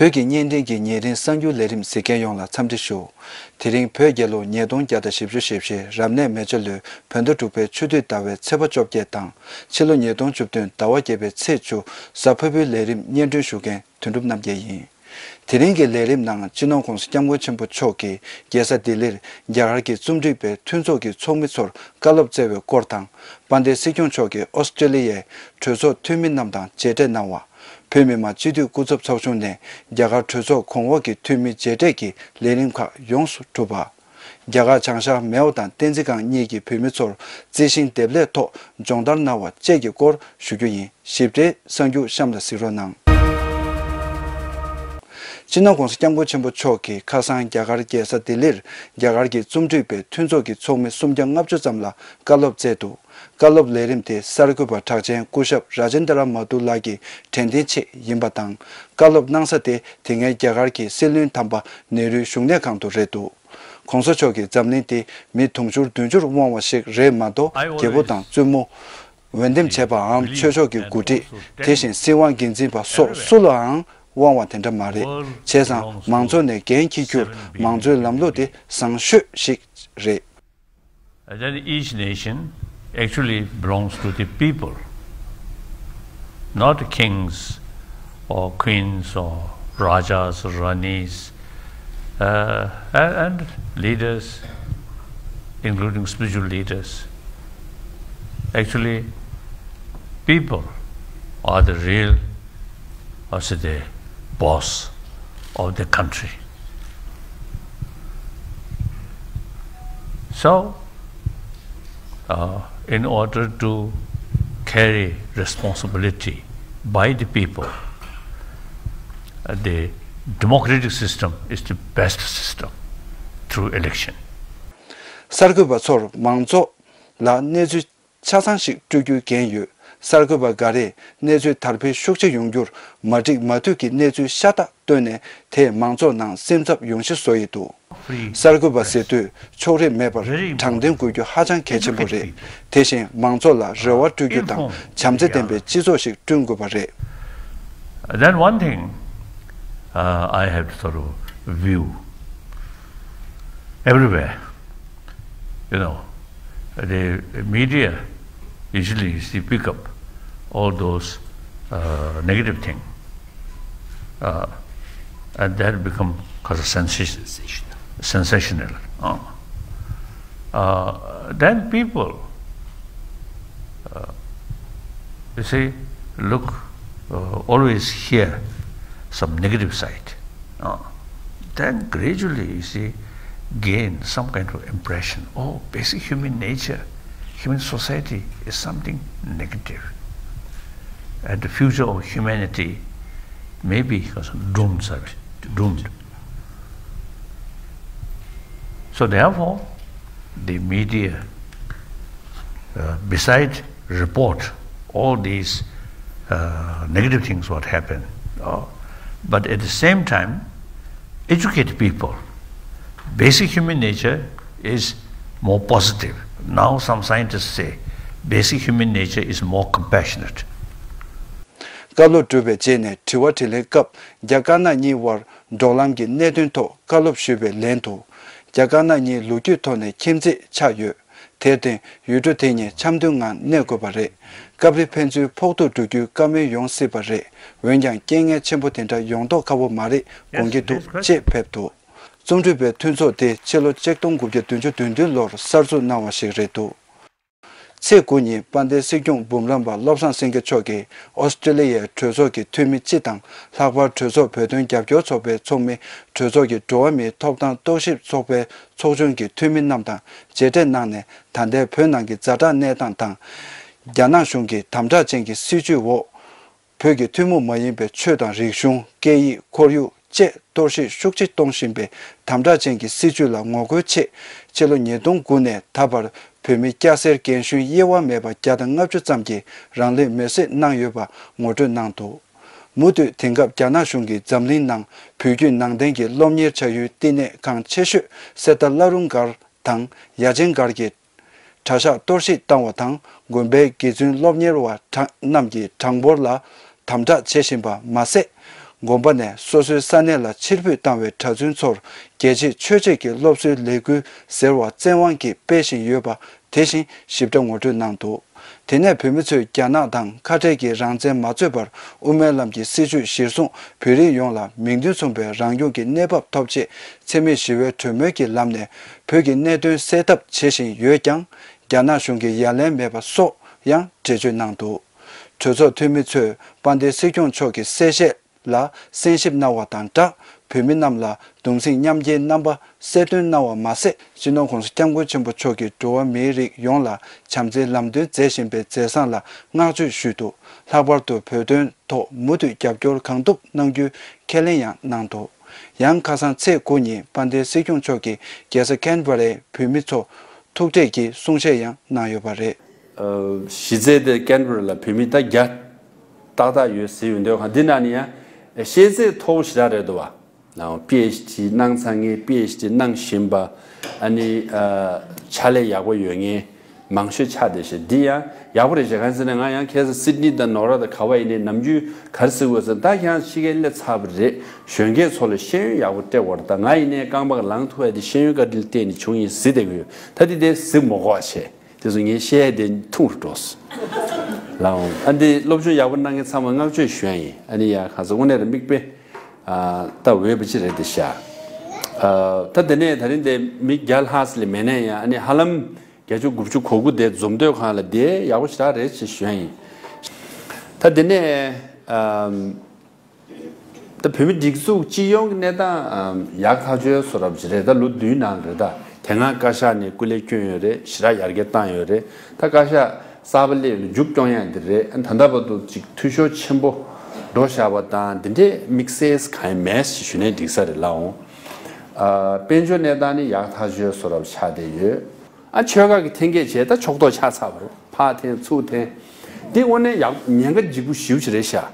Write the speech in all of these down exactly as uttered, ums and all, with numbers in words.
བོད་ཀྱི་བརྙན་འཕྲིན་གྱི་ཉེ་རིང་གསར་འགྱུར་ལས་རིམ་གཟིགས་མཁན་ཡོངས་ལ་འཚམས་འདྲི་ཞུ། དེ་རིང་བོད་རྒྱལ་ལོ་ཉིས་སྟོང་བརྒྱ་དང་བཞི་བཅུ་ཞེ་བཞི་རབ་གནས་མེ་བྱ་ལོའི་བོད་ཟླ་དྲུག་པའི་ཆུ་སྟོད་ཟླ་བའི་ཚེས་པ་བཅོ་བརྒྱད་དང་ཕྱི་ལོ་ཉིས་སྟོང་བཅུ་བདུན་ཟླ་བ་བརྒྱད་པའི་ཚེས་བཅུ་གཟའ་ཕུར་བུའི་ལས་རིམ་སྙན་སྒྲོན་ཞུ་མཁན་དོན་གྲུབ་རྣམ་རྒྱལ་ཡིན། དེ་རིང་གི་ལས་རིམ་ནང་སྤྱི་ནོར་༸གོང་ས་༸སྐྱབས་མགོན་ཆེན་པོ་མཆོག་གིས་རྒྱལ་ས་ལྡི་ལིར་རྒྱ་གར་གྱི་རྩོམ་སྒྲིག་པའི་མཐུན་ཚོགས་ཀྱི་ཚོགས་མི་ཚོར་བཀའ་སློབ་སྩལ་བའི་སྐོར་དང་། དཔལ་ལྡན་སྲིད་སྐྱོང་མཆོག་གིས་ཨོ་སི་ཀྲེ་ལི་ཡའི་གྲོས་ཚོགས་འཐུས་མི་རྣམས་དང་མཇལ་འཕྲད་གནང་བ། བོད་མི་མང་སྤྱི་འཐུས་སྐུ་ཚབ་ཚོགས་ཆུང་ནས་རྒྱ་གར་གྲོས་ཚོགས་གོང་འོག་གི་འཐུས་མི་མཇལ་འཕྲད་ཀྱི་ལས་རིམ་ཁག་ཡོངས་སུ་གྲུབ་པ། རྒྱ་གར་བྱང་ཤར་མེའོ་དང་བསྟན་འཛིན་སྒང་གཉིས་ཀྱི་བོད་མི་ཚོར་རྩི་ཤིང་འདེབས་ལས་ཐོག་སྦྱོང་བརྡར་གནང་བ་བཅས་ཀྱི་སྐོར་ཞུ་རྒྱུ་ཡིན། ཞིབ་ཕྲའི་གསར་འགྱུར་གཤམ་ལ་གཟིགས་རོགས་གནང་། སྤྱི་ནོར་༸གོང་ས་༸སྐྱབས་མགོན་ཆེན་པོ་མཆོག་གིས་ཁ་སང་རྒྱ་གར་རྒྱལ་ས་ལྡི་ལིར་རྒྱ་གར་གྱི་རྩོམ་སྒྲིག་པའི་མཐུན་ཚོགས་ཀྱི་ཚོགས་མི་སུམ་བརྒྱ་ལྔ་བཅུ་ཙམ་ལ་བཀའ་སློབ་སྩལ་འདུག་བཀའ་སློབ་ལས་རིམ་དེ་གསར་འགོད་པ་གྲགས་ཅན་སྐུ་ཞབས་ར་ཇེན་དྲ་མ་དྷུ་ལགས་ཀྱིས་དྲན་རྟེན་ཆེད་ཡིན་པ་དང་། བཀའ་སློབ་གནང་ས་དེ་དེ་སྔའི་རྒྱ་གར་གྱི་སྲིད་བློན་དམ་པ་ནེ་རུའི་བཞུགས་གནས་ཁང་དུ་རེད་འདུག ༸གོང་ས་མཆོག་གིས་འཛམ་གླིང་འདི་མི་དུང་ཕྱུར་བདུན་ཅུར་དབང་བ་ཞིག་རེད་མ་གཏོགས། རྒྱལ་པོ་དང་བཙུན་མོ། འོས་འདེམས་བྱས་པའམ་ཆོས་ཕྱོགས་ཀྱི་འགོ་ཁྲིད། དེ་བཞིན་སྲིད་དབང་སྒེར་འཛིན་པ་སོགས་སུ་ལའང་དབང་བ་དེ་འདྲ་མ་རེད། བྱས་ཙང་མང་གཙོ་ནས་འགན་འཁྱེར་རྒྱུར་མང་གཙོའི་ལམ་ལུགས་དེ་བཟང་ཤོས་ཤིག་རེད། And then each nation actually belongs to the people, not kings or queens or rajas or ranis, uh, and, and leaders, including spiritual leaders. Actually, people are the real, I should say, boss of the country. So, uh, in order to carry responsibility by the people, uh, the democratic system is the best system through election. གསར་འགོད་པ་ཚོར་མང་ཚོགས་ལ་གནས་ཚུལ་ཆ་ཚང་ཞིག་སྤྲོད་རྒྱུའི་འགན་ཡོད། གསར་འགོད་པ་འགའ་རེས་གནས་ཚུལ་དར་འཕེལ་ཤུགས་ཆེ་ཡོང་རྒྱུར་མ་འགྲིག་མ་འཐུས་ཀྱི་གནས་ཚུལ་ཤ་སྟག་བཏོན་ནས་དེས་མང་ཚོགས་ནང་སེམས་འཚབ་ཡོང་གཞི་བཟོ་ཡི་འདུག་གསར་འགོད་པ་ཟེར་དུས་ཕྱོགས་རིས་མེད་པར་དྲང་བདེན་དགོས་རྒྱུ་ཧ་ཅང་གལ་ཆེན་པོ་རེད། དེ་བཞིན་མང་ཚོགས་ལ་རེ་བ་སྤྲོད་རྒྱུ་དང་བྱམས་བརྩེ་ལྡན་པའི་སྤྱི་ཚོགས་ཤིག་བསྐྲུན་དགོས་པ་རེད། Then one thing uh, I have to sort of view everywhere. You know, the media usually is to pick up all those uh, negative things uh, and that become kind of sensation, sensational. Uh. Uh, then people, uh, you see, look, uh, always hear some negative side. Uh, then gradually, you see, gain some kind of impression. Oh, basic human nature, human society is something negative. And the future of humanity may be doomed. Doomed. So therefore, the media, uh, beside report all these uh, negative things what happen, uh, but at the same time, educate people. Basic human nature is more positive. Now some scientists say basic human nature is more compassionate. བཀའ་སློབ་གྲུབ་པའི་རྗེས་ནས་དྲི་བ་དྲིས་ལན་སྐབས་རྒྱ་དཀར་ནག་གཉིས་དབར་འབྲོག་ལམ་གྱི་གནད་དོན་ཐོག་བཀའ་སློབ་ཞུས་པའི་ལན་དུ། རྒྱ་དཀར་ནག་གཉིས་ལོ་རྒྱུས་ཐོག་ནས་ཁྱིམ་མཚེས་ཆགས་ཡོད། དེར་བརྟེན་ཡུལ་གྲུ་དེ་གཉིས་འཆམ་མཐུན་ངང་གནས་དགོས་པ་རེད། སྐབས་རེ་ཕན་ཚུན་ཕོག་ཐུག་འགྲོ་རྒྱུའི་བཀའ་མོལ་ཡོང་སྲིད་པ་རེད། འོན་ཀྱང་རྐྱེན་ངན་ཆེན་པོ་དེ་འདྲ་ཡོང་མདོག་ཁ་པོ་མ་རེད་དགོངས་ཀྱི་འདུག་ཅེས་ཕེབས་འདུག་རྩོམ་སྒྲིག་པའི་མཐུན་ཚོགས་དེ་ཕྱི་ལོ་ཆིག་སྟོང་དགུ་བརྒྱ་བདུན་ཅུ་དོན་བདུན་ལོར་གསར་འཛུགས་གནང་བ་ཞིག་རེད་འདུག་ཚེས་དགུ་ཉིན་དཔལ་ལྡན་སྲིད་སྐྱོང་འབུམ་རམས་པ་བློ་བཟང་སེང་གེ་མཆོག་གིས་ཨོ་སི་ཀྲི་ལི་ཡའི་གྲོས་ཚོགས་ཀྱི་འཐུས་མི་སྤྱི་དང་ལྷག་པར་གྲོས་ཚོགས་བོད་དོན་རྒྱབ་སྐྱོར་ཚོགས་པའི་ཚོགས་མི། གྲོས་ཚོགས་ཀྱི་འགྲོ་བ་མིའི་ཐོབ་ཐང་རྟོག་ཞིབ་ཚོགས་པའི་ཚོགས་ཆུང་གི་འཐུས་མི་རྣམས་དང་མཇལ་འཕྲད་གནང་ནས། ད་ལྟའི་བོད་ནང་གི་ཛ་དྲག་གནས་སྟངས་དང་། རྒྱ་ནག་གཞུང་གི་དམ་དྲག་ཅན་གྱི་སྲིད་བྱུས་འོག་བོད་ཀྱི་ཐུན་མོང་མ་ཡིན་པའི་ཆོས་དང་རིག་གཞུང་། སྐད་ཡིག་ཁོར་ཡུག་བཅས་གཏོར་བཤིག་ཤུགས་ཆེ་གཏོང་བཞིན་པའི་དམ་དྲག་ཅན་གྱི་སྲིད་བྱུས་ལ་ངོ་རྒོལ་ཆེད། ཕྱི་ལོ་ཉིས་སྟོང་དགུ་ནས་ད་བར་བོད་མི་སྐྱ་སེར་རྒན་གཞོན་དབྱེ་བ་མེད་པ་བརྒྱ་དང་ལྔ་བཅུ་ཙམ་གྱིས་རང་ལུས་མེར་སྲེག་གནང་ཡོད་པ་ངོ་སྤྲོད་གནང་འདུག་མུ་མཐུད་དེང་སྐབས་རྒྱ་ནག་གཞུང་གིས་འཛམ་གླིང་ནང་བོད་བརྒྱུད་ནང་བསྟན་གྱི་སློབ་གཉེར་བྱ་ཡུལ་བསྟི་གནས་ཁང་ཆེ་ཤོས་གསེར་རྟ་བླ་རུང་སྒར་དང་ཡ་ཆེན་སྒར་གྱི་གྲྭ་ཤག་གཏོར་བཤིག་བཏང་བ་དང་། དགོན་པའི་དགེ་བཙུན་སློབ་གཉེར་བ་གྲངས་རྣམས་ཀྱི་གྲངས་འབོར་ལ་དམ་དྲག་བྱེད་བཞིན་པ་མ་ཟད། དགོན་པ་ནས་སོ་སོའི་ས་གནས་ལ་ཕྱིར་འབུད་བཏང་བའི་གྲྭ་བཙུན་ཚོར་རྒྱལ་གཅེས་ཆོས་གཅེས་ཀྱི་སློབ་གསོའི་ལས་འགུལ་ཟེར་བ་བཙན་དབང་གིས་སྤེལ་བཞིན་ཡོད་པ་དེ་བཞིན་ཞིབ་ཕྲ་ངོ་སྤྲོད་གནང་འདུག་དེ་ནས་བོད་མི་ཚོས་རྒྱ་ནག་དང་ཁ་བྲལ་གྱི་རང་བཙན་མ་རྩོད་པར་དབུ་མའི་ལམ་གྱི་སྲིད་བྱུས་གཞིར་བཟུང་བོད་རིགས་ཡོངས་ལ་མིང་དོན་མཚུངས་པའི་རང་སྐྱོང་གི་གནས་བབ་ཐོབ་ཆེད་འཚེ་མེད་ཞི་བའི་གྲོས་མོལ་གྱི་ལམ་ནས་བོད་ཀྱི་གནད་དོན་སེལ་ཐབས་བྱེད་བཞིན་ཡོད་ཀྱང་རྒྱ་ནག་གཞུང་གིས་ཡ་ལན་མེད་པ་སོགས་ཡང་འགྲེལ་བརྗོད་གནང་འདུག་གྲོས་ཚོགས་འཐུས་མི་ཚོས་དཔལ་ལྡན་སྲིད་སྐྱོང་མཆོག་གི་གསལ་བཤད་ལ་གསན་ཞིབ་གནང་བ་དང་སྦྲགས་བོད་མི་རྣམས་ལ་གདུང་སེམས་མཉམ་སྐྱེའི་རྣམ་པ་གསལ་སྟོན་གནང་བ་མ་ཟད་སྤྱི་ནོར་༸གོང་ས་༸སྐྱབས་མགོན་ཆེན་པོ་མཆོག་གིས་འགྲོ་བ་མིའི་རིགས་ཡོངས་ལ་བྱམས་བརྩེའི་ལམ་སྟོན་མཛད་བཞིན་པའི་མཛད་བཟང་ལ་བསྔགས་བརྗོད་ཞུས་འདུག་ལྷག་པར་དུ་བོད་དོན་ཐོག་མུ་མཐུད་རྒྱབ་སྐྱོར་གང་ཐུབ་གནང་རྒྱུའི་ཁས་ལེན་ཡང་གནང་འདུག་ཡང་ཁ་སང་ཚེས་དགུ་ཉིན་དཔལ་ལྡན་སྲིད་སྐྱོང་མཆོག་གིས་རྒྱལ་ས་ཁན་བྷ་རའི་བོད་མི་ཚོ་ཐུག་འཕྲད་ཀྱིས་གསུང་བཤད་ཡང་གནང་ཡོད་པ་རེད། ཨ། གཞི་རྩའི་དེ་ཀན་བྷ་ར་ལ་བོད་མི་ད་བརྒྱ་ཏག་ཏག་ཡོད་ཟེར་ཡོད་འདོད་ཁང་འདི་ནང་ནས་ཡང་ཤེས་ཚད་མཐོ་བོ་ཞེ་དྲག་རེད་འདུག་བ། ལའང་པི་ཨེཆ་ཌི་གནང་ཚར་མཁན་པི་ཨེཆ་ཌི་གནང་བཞིན་པ་ཨ་ནི་ཨ། ཕྱག་ལས་ཡག་པོ་ཡོད་མཁན་མང་ཤོས་ཆགས་བསྡད་ཤག་འདི་ཡང་ཡག་པོ་རེད་ཤག་གང་ཟེར་ན་ང་ཡང་ཁ་སང་སིད་ནི་དང་ནོག་ར་དང་ག་བ་ཡིན་ནའི་ནམ་རྒྱུན་ག་རེ་ཟེར་དགོས་ཟེར་ན་ད་ཁྱེད་རང་ཕྱི་རྒྱལ་སླེབས་ཚར་བ་རེད། གཞོན་སྐྱེས་ཚོ་ལ་ཤེས་ཡོན་ཡག་པོ་སྤྲད་དགོས་རེད། ད་ང་ཡིན་ནའི་རྐང་པ་ག་ལངས་ཐུབ་ཡ་དེ་ཤེས་ཡོན་བཀའ་དྲིན་བརྟེན་ནས་བྱུང་ཡིན་ཟེར་བསྡད་ཀྱི་ཡོད། ད་དེ་དེ་ཟེར་མ་དགོས་པ་བྱས། དེ་ཚོ་ངས་བཤད་ཡ་དེ་ཐུང་རུ་འགྲོ་སོང་། ལའང་ཨ་འདི་སློབ་སྦྱོང་ཡག་པོ་གནང་མཁན་ཚང་མ་བསྔགས་བརྗོད་ཞུ་ཡ་ཡིན། ཨ་ནི་ཡ་ག་ཚོད་དངོས་གནས་རེད་མིག་དཔེ་ཨ་ལྟ་འོས་པ་ཅིག་རེད་དེ་ཤ། ཨ་ད་དེ་ནས་ད་རིང་དེ་མི་བརྒྱ་ལྷག་ཙམ་ལས་མེད་ན་ཡང་ཨ་ནི་ཧ་ལམ་བརྒྱད་ཅུ་དགུ་བཅུ་གོ་དགུ་དེ་འཛོམས་སྡོད་ཁང་ལ་དེ་ཡག་པོ་ཞེ་དྲག་རེད་ཅེས་ཞུ་ཡ་ཡིན། ད་དེ་ནས་ཨ། ད་བོད་མི་སྒྲིག་འཛུགས་སྤྱི་ཡོངས་ཀྱི་གནས་སྟངས་ཡག་ཐག་ཆོད་བཟོ་འདྲ་ཅིག་རེད། ད་ལོ་བདུན་ནང་རེད། ད་དེ་སྔ་བཀའ་ཤག་ནས་སྐུ་ལས་བསྐྱོན་ཡོད་རེད། ཞེ་དྲག་ཡར་རྒྱས་བཏང་ཡོད་རེད། ད་བཀའ་ཤག་གསར་པ་སླེབས་ཡོད་ལ་མཇུག་སྐྱོང་ཡ་འདི་རེད། ད་ལྟ་བར་དུ་ཅིག་འཐུས་ཤོར་ཆེན་པོ་འགྲོ་བཞག་པ་དང་འདི་འདྲའི་དམིགས་བསལ་གང་ཡང་མེད་ཞེས་ཞུ་ནས་འགྲིག་ས་རེད། ལའང་ཨ་དཔལ་འབྱོར་གནས་སྟངས་ནི་ཡག་ཐག་ཆོད་བཟོ་འདྲ་ཆགས་བསྡད་ཡོད། ཨ་ཆོལ་ཁ་གི་འཐེན་འཁྱེར་བྱས་ད་ཕྱོགས་གཏོགས་ཆགས་ཚར་བ་རེད། ཕར་འཐེན་ཚུར་འཐེན། འདི་དངོས་གནས་ཡག་ཉེན་ཁ་ལྗིད་པོ་ཞེ་པོ་ཅིག་རེད་ཤག་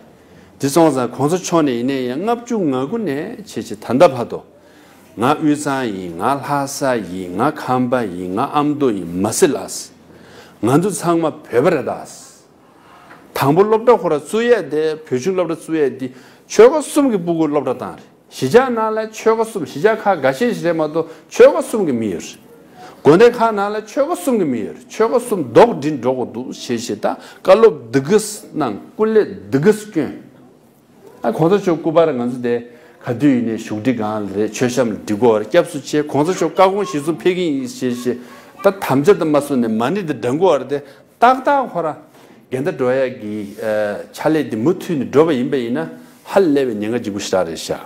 འདི་སོང་ཙང་གོང་ས་མཆོག་ནས་ཡིན་ནའི་ཡང་ལྔ་བཅུ་ང་དགུ་ནས་བྱས་བྱས་ད་ལྟ་བར་དུ་ང་དབུས་གཙང་ཡིན། ང་ལྷ་ས་ཡིན། ང་ཁམས་པ་ཡིན། ང་ཨ་མདོ་ཡིན། མ་སི་ལགས། ང་ཚོ་ཚང་མ་བོད་པ་རེད་ད། དང་པོ་སློབ་གྲྭ་ཁོ་ར་བཙུགས་ཡས་དེ་བོད་ཆུང་སློབ་གྲྭ་བཙུགས་ཡས་འདི་ཆོལ་ཁ་གསུམ་གྱི་སྤུ་གུར་སློབ་གྲྭ་བཏང་རེད། གཞིས་ཆགས་ནང་ལ་ཆོལ་ཁ་གསུམ། གཞིས་ཆགས་ཁག་འགའ་ཤས་ཤིག་རེད་མ་གཏོགས་ཆོལ་ཁ་གསུམ་གྱི་མི་ཡོད་རེད། དགོན་སྡེ་ཁག་ནང་ལ་ཆོལ་ཁ་གསུམ་གྱི་མི་ཡོད་རེད། ཆོལ་ཁ་གསུམ་རྡོག་སྒྲིལ་འགྲོ་དགོས་འདུག་ཞེས་ཞེས་ད་བཀའ་སློབ་འདི་གས་གནང་། སྐུ་ལས་འདི་གས་བསྐྱོན། ཨ་གོང་ས་མཆོག་སྐུ་པར་ང་ཚོ་དེ་ག་དུས་ཡིན་ནའི་བཞུགས་ཁྲི་སྒང་ལ་རེད། མཆོད་བཤམས་ལ་སྒྲིག་དགོས་རེད། སྐྱབས་སུ་མཆི། གོང་ས་མཆོག་བཀའ་དགོངས་གཞིར་བཟུང་ཕེབས་ཀྱི་ཡིན་ཞེས་ཞེས་ད་དམ་བཅའ་དང་མ་བཟུང་ནས་མ་ཎི་དེ་བགྲང་དགོས་རེད་དེ། ཏག་ཏག་ཁོ་ར་འགལ་ཟླ་འགྲོ་ཡ་གི་ཨ་ཕྱག་ལས་འདི་མུ་མཐུད་ནས་འགྲོ་བ་ཡིན་པ་ཡིན་ན་ཧ་ལས་པའི་ཉེན་ཁ་ལྗིད་པོ་ཞེ་དྲག་རེད་ཤག་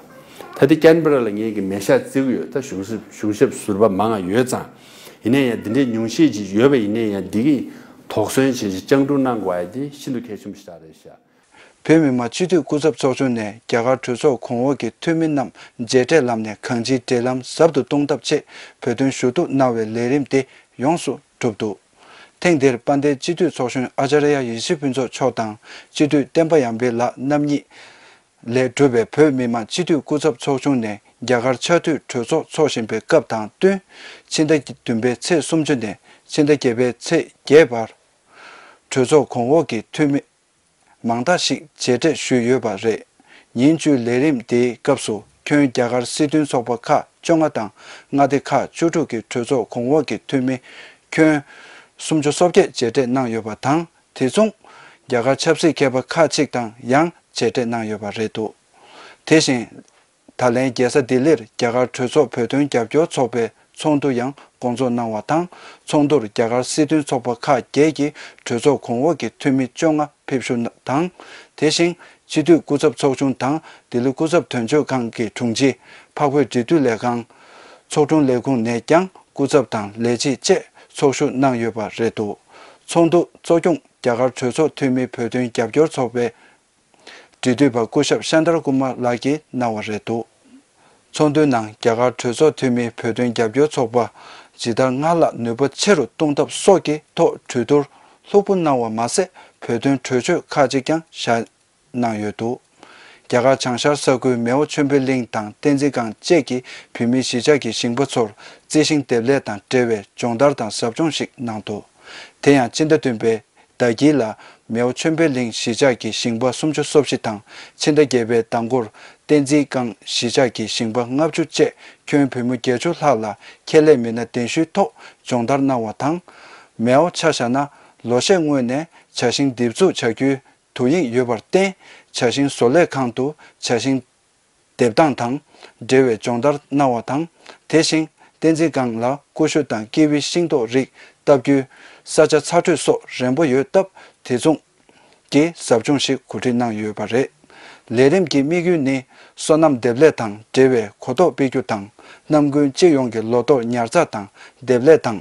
ད་ལྟ་ཀན་བྷ་ར་ལ་ངེད་ཀྱི་མལ་ཤག་བརྩི་གི་ཡོད། ད་གཞུང་ཞབས་གཞུང་ཞབས་ཟུར་པ་མང་ང་ཡོད་ཙང་། ཡིན་ན་ཡང་འདི་འདྲའི་ཉུང་ཤས་ཅིག་ཡོད་པ་ཡིན་ན་ཡང་འདི་གི་དོགས་ཟོན་བྱས་ཤིང་སྤྱང་གྲུང་གནང་དགོས་ཡ་འདི་ཤིན་ཏུ་གལ་ཆེན་པོ་ཞེ་དྲག་རེད་ཤག་བོད་མི་མང་སྤྱི་འཐུས་སྐུ་ཚབ་ཚོགས་ཆུང་ནས་རྒྱ་གར་གྲོས་ཚོགས་གོང་འོག་གི་འཐུས་མི་རྣམས་མཇལ་འཕྲད་ལམ་ནས་གང་ཅིའི་འབྲེལ་ལམ་ཟབ་ཏུ་གཏོང་ཐབས་ཆེད་བོད་དོན་ཞུ་གཏུག་གནང་བའི་ལས་རིམ་དེ་ཡོངས་སུ་གྲུབ་འདུག་ཐེངས་འདིར་དཔལ་ལྡན་སྤྱི་འཐུས་ཚོགས་གཞོན་ཨ་ཅཱརྱ་ཡེ་ཤེས་ཕུན་ཚོགས་མཆོག་དང་སྤྱི་འཐུས་བསྟན་པ་ཡར་འཕེལ་ལགས་རྣམ་གཉིས་ལས་གྲུབ་པའི་བོད་མི་མང་སྤྱི་འཐུས་སྐུ་ཚབ་ཚོགས་ཆུང་ནས་རྒྱ་གར་ཆར་དུས་གྲོས་ཚོགས་འཚོགས་བཞིན་པའི་སྐབས་དང་བསྟུན། ཕྱི་ཟླ་བདུན་པའི་ཚེས་སུམ་ཅུ་ནས་ཕྱི་ཟླ་བརྒྱད་པའི་ཚེས་བརྒྱད་བར་གྲོས་ཚོགས་གོང་འོག་གི་འཐུས་མི་མང་དག་ཞིག་མཇལ་འཕྲད་ཞུས་ཡོད་པ་རེད། ཉིན་བཅུའི་ལས་རིམ་དེའི་སྐབས་སུ་ཁྱོན་རྒྱ་གར་སྲིད་དོན་ཚོགས་པ་ཁག་བཅོ་ལྔ་དང་མངའ་སྡེ་ཁག་བཅུ་དྲུག་གི་གྲོས་ཚོགས་གོང་འོག་གི་འཐུས་མི་ཁྱོན་སུམ་ཅུ་སོ་བརྒྱད་མཇལ་འཕྲད་གནང་ཡོད་པ་དང་། དེ་མཚུངས། རྒྱ་གར་ཆབ་སྲིད་མཁས་པ་ཁག་ཅིག་དང་ཡང་མཇལ་འཕྲད་གནང་ཡོད་པ་རེད་འདུག་དེ་བཞིན། ད་ལན་རྒྱལ་ས་ལྡི་ལིར་རྒྱ་གར་གྲོས་ཚོགས་བོད་དོན་རྒྱབ་སྐྱོར་ཚོགས་པའི་ཚོགས་འདུ་ཡང་སྐོང་ཚོགས་གནང་བ་དང་། ཚོགས་འདུར་རྒྱ་གར་སྲིད་དོན་ཚོགས་པ་ཁག་བརྒྱད་ཀྱི་གྲོས་ཚོགས་གོང་འོག་གི་འཐུས་མི་བཅོ་ལྔ་ཕེབས་ཞུགས་དང་། དེ་བཞིན། སྤྱི་འཐུས་སྐུ་ཚབ་ཚོགས་ཆུང་དང་ལྡི་ལི་སྐུ་ཚབ་དོན་གཅོད་ཁང་གི་དྲུང་ཆེ། འཕགས་བོད་འབྲེལ་མཐུད་ལས་ཁང་། ཚོགས་དྲུང་ལས་ཁུངས་ནས་ཀྱང་སྐུ་ཚབ་དང་ལས་བྱེད་བཅས་ཚོགས་ཞུགས་གནང་ཡོད་པ་རེད་འདུག་ཚོགས་འདུ་གཙོ་སྐྱོང་རྒྱ་གར་གྲོས་ཚོགས་འཐུས་མི་བོད་དོན་རྒྱབ་སྐྱོར་ཚོགས་པའི་འབྲེལ་མཐུད་པ་སྐུ་ཞབས་ཤཱན་ཏར་ཀུ་མར་ལགས་ཀྱིས་གནང་བ་རེད་འདུག་ཚོགས་འདུའི་ནང་རྒྱ་གར་གྲོས་ཚོགས་འཐུས་མི་བོད་དོན་རྒྱབ་སྐྱོར་ཚོགས་པ་ཇི་ལྟར་སྔར་ལྷག་ནུས་པ་ཆེ་རུ་གཏོང་ཐབས་སོགས་ཀྱི་ཐོག་གྲོས་བསྡུར་ལྷུག་པོ་གནང་བ་མ་ཟད་བོད་དོན་གྲོས་ཆོད་ཁག་ཅིག་ཀྱང་བཞག་གནང་ཡོད་འདུག་རྒྱ་གར་བྱང་ཤར་ས་ཁུལ་མེའོ་ཆོས་འཕེལ་གླིང་དང་བསྟན་འཛིན་སྒང་བཅས་ཀྱི་བོད་མིའི་གཞིས་ཆགས་ཀྱི་ཞིང་པ་ཚོར་རྩི་ཤིང་འདེབས་ལས་དང་འབྲེལ་བའི་སྦྱོང་བརྡར་དང་ཟབ་སྦྱོང་ཞིག་གནང་འདུག་དེ་ཡང་སྤྱི་ཟླ་བདུན་པའི་ ཟླ་དཀྱིལ་ལ་མེའོ་ཆོས་འཕེལ་གླིང་གཞིས་ཆགས་ཀྱི་ཞིང་པ་སུམ་ཅུ་སོ་བཞི་དང་ཕྱི་ཟླ་བརྒྱད་པའི་ཟླ་འགོར་བསྟན་འཛིན་སྒང་གཞིས་ཆགས་ཀྱི་ཞིང་པ་ལྔ་བཅུ་བཅས་ཁྱོན་བོད་མི་བརྒྱད་ཅུ་ལྷག་ལ་ཁེ་ལས་མི་སྣ་གདན་ཞུའི་ཐོག་སྦྱོང་བརྡར་གནང་བ་དང་། མེའོ་ཆ་བཞག་ན་ལོ་ཤས་སྔོན་ནས་ཇ་ཞིང་འདེབས་འཛུགས་བྱ་རྒྱུའི་དུས་ཡུན་ཡོད་པར་བརྟེན། ཇ་ཞིང་བཟོ་ལས་ཁང་དུ་ཇ་ཞིང་འདེབས་སྟངས་དང་འབྲེལ་བའི་སྦྱོང་བརྡར་གནང་བ་དང་། དེ་བཞིན་བསྟན་འཛིན་སྒང་ལ་ཀུ་ཤུ་དང་ཀི་ཝི་ཤིང་ཏོག་རིགས་བཏབ་རྒྱུའི་ས་ཆ་ཚ་དྲོད་སོགས་རན་པོ་ཡོད་སྟབས། དེ་མཚུངས་ཀྱི་ཟབ་སྦྱོང་ཞིག་གོ་སྒྲིག་གནང་ཡོད་པ་རེད། ལས་རིམ་གྱི་དམིགས་ཡུལ་ནི་སོ་ནམ་འདེབས་ལས་དང་འབྲེལ་བའི་གོ་རྟོགས་སྤེལ་རྒྱུ་དང་། ནམ་རྒྱུན་སྤྱི་ཡོངས་ཀྱི་ལོ་ཏོག་ཉར་ཚགས་དང་འདེབས་ལས་དང་།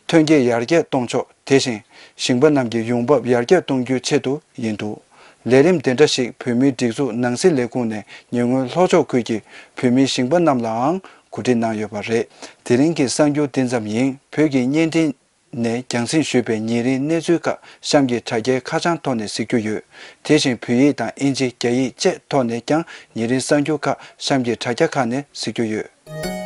ཐོན་སྐྱེད་ཡར་རྒྱས་གཏོང་ཕྱོགས། དེ་བཞིན་ཞིང་པ་རྣམས་ཀྱི་ཡོང་འབབ་ཡར་རྒྱས་གཏོང་རྒྱུའི་ཆེད་དུ་ཡིན་འདུག་ལས་རིམ་དེ་འདྲ་ཞིག་བོད་མིའི་སྒྲིག་འཛུགས་ནང་སྲིད་ལས་ཁུངས་ནས་ཉེ་སྔོན་ལྷོ་ཕྱོགས་ཁུལ་གྱི་བོད་མིའི་ཞིང་པ་རྣམས་ལའང་གོ་སྒྲིག་གནང་ཡོད་པ་རེད། དེ་རིང་གི་གསར་འགྱུར་འདི་ཙམ་ཡིན། བོད་ཀྱི་བརྙན་འཕྲིན་ནས་རྒྱང་སྲིང་ཞུས་པའི་ཉིན་རེའི་གནས་ཚུལ་ཁག་གཤམ་གྱི་དྲ་རྒྱའི་ཁ་བྱང་ཐོག་ནས་གཟིགས་རྒྱུ་ཡོད། དེ་བཞིན་བོད་ཡིག་དང་ཨིན་ཇི། རྒྱ་ཡིག་བཅས་ཐོག་ནས་ཀྱང་ཉིན་རེའི་གསར་འགྱུར་ཁག་གཤམ་གྱི་དྲ་རྒྱ་ཁག་ནས་གཟིགས་རྒྱུ་ཡོད།